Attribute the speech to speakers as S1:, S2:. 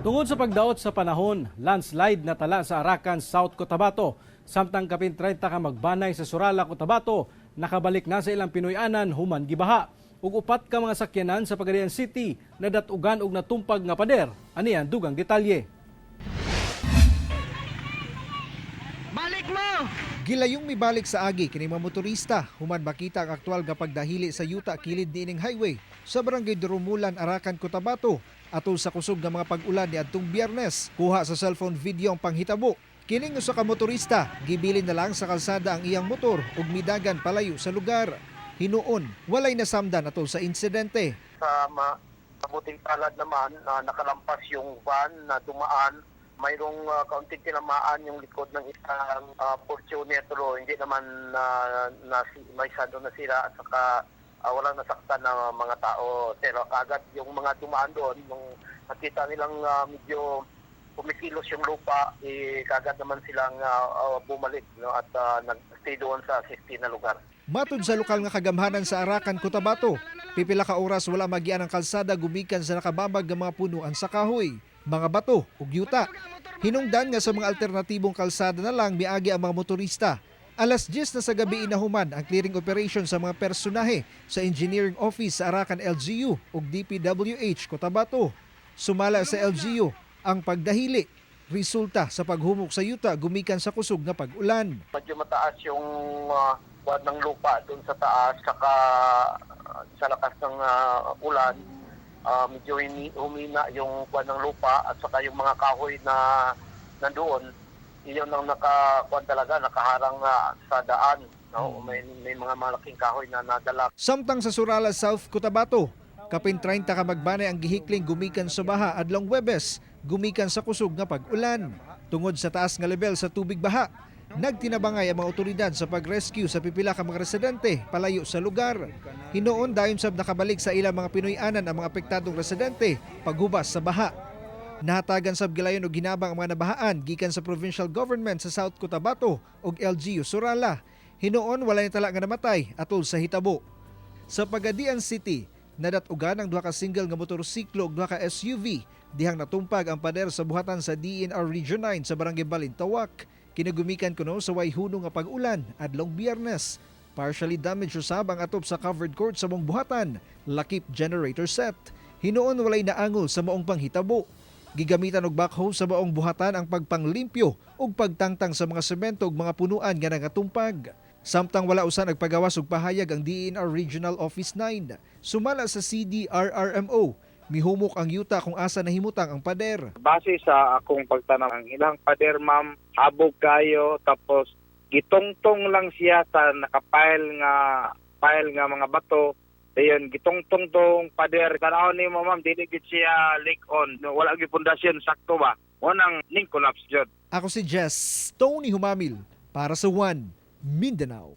S1: Tungod sa pagdaot sa panahon, landslide natala sa Arakan, South Cotabato. Samtang kapin 30 ka magbanay sa Surala, Cotabato, nakabalik na sa ilang Pinoy-anan human gibaha. Ug upat ka mga sakyanan sa Pagadian City nadatugan og natumpag nga pader. Ani ang dugang detalye.
S2: Balik mo!
S3: Gilayong mibalik sa agi kini mga motorista human makita ang aktual nga pagdahili sa yuta kilid niining highway sa Barangay Durumulan, Arakan, Cotabato atol sa kusog nga mga pag-ulan niadtong Biyernes. Kuha sa cellphone video ang panghitabo. Kining usa ka motorista gibilin na lang sa kalsada ang iyang motor ug midagan palayo sa lugar. Hinuon, walay nasamdan atol sa insidente.
S4: Sa mabuting palad naman na nakalampas yung van na dumaan. Mayroong kaunting tinamaan yung likod ng isang Fortuner, pero hindi naman na, may sado nasira at saka walang nasaktan na mga tao. Pero kagad yung mga dumaan doon, nung nakita nilang medyo kumikilos yung lupa, eh, kagad naman silang bumalik, no, at nag-stay doon sa safety na lugar.
S3: Matud sa lokal nga kagamhanan sa Arakan, Cotabato, pipila ka oras wala magian ang kalsada gumikan sa nakababag nga mga punuan sa kahoy, mga bato ug yuta. Hinungdan nga sa mga alternatibong kalsada na lang miagi ang mga motorista. Alas 10 na sa gabi inahuman ang clearing operation sa mga personahe sa Engineering Office sa Arakan LGU ug DPWH Cotabato. Sumala sa LGU ang pagdahili, resulta sa paghumok sa yuta gumikan sa kusog nga pag-ulan.
S4: Medyo mataas yung buwan ng lupa doon sa taas, saka sa lakas ng ulan, medyo humina yung buwan ng lupa at saka yung mga kahoy na nandoon, iyon ang nakakuan talaga, nakaharang sa daan. No? May mga malaking kahoy na nadala.
S3: Samtang sa Surala, South Cotabato, kapin 30 ka magbanay ang gihikling gumikan sa baha adlong Webes, gumikan sa kusog nga pag-ulan. Tungod sa taas nga level sa tubig baha, nagtinabangay ang mga otoridad sa pag-rescue sa pipila ka mga residente palayo sa lugar. Hinuon, dayon sab nakabalik sa ilang mga Pinoy-anan ang mga apektadong residente paghubas sa baha. Nahatagan sab gilayon og hinabang ang mga nabahaan gikan sa provincial government sa South Cotabato ug LGU Surala. Hinuon, walay natala nga namatay atol sa hitabo. Sa Pagadian City, nadat-ugan ang duha ka single nga motorsiklo ug duha ka SUV dihang natumpag ang pader sa buhatan sa DENR Region 9 sa Barangay Balintawak. Kinagumikan kuno sa way hunong nga pag-ulan adlong Biyernes. Partially damaged usab ang atop sa covered court sa maong buhatan, lakip generator set. Hinuon, walay naangol sa maong panghitabo. Gigamitan og backhoe sa maong buhatan ang pagpanglimpyo ug pagtangtang sa mga semento ug mga punuan nga nangatumpag. Samtang wala usa nagpagawas og pahayag ang DENR Regional Office 9. Sumala sa CDRRMO, mihumok ang yuta kung asa nahimutang ang pader.
S5: Base sa akong pagtanaw, ang ilang pader, ma'am, habog kayo, tapos gitungtong lang siya sa nakapile nga pile nga mga bato. Dayon gitungtong tong pader. Tanaw nimo, ma'am, dili gid siya leak on. No, wala gyud pundasyon sakto ba. Mo nang ning collapse jud.
S3: Ako si Jess Tony Humamil para sa One Mindanao.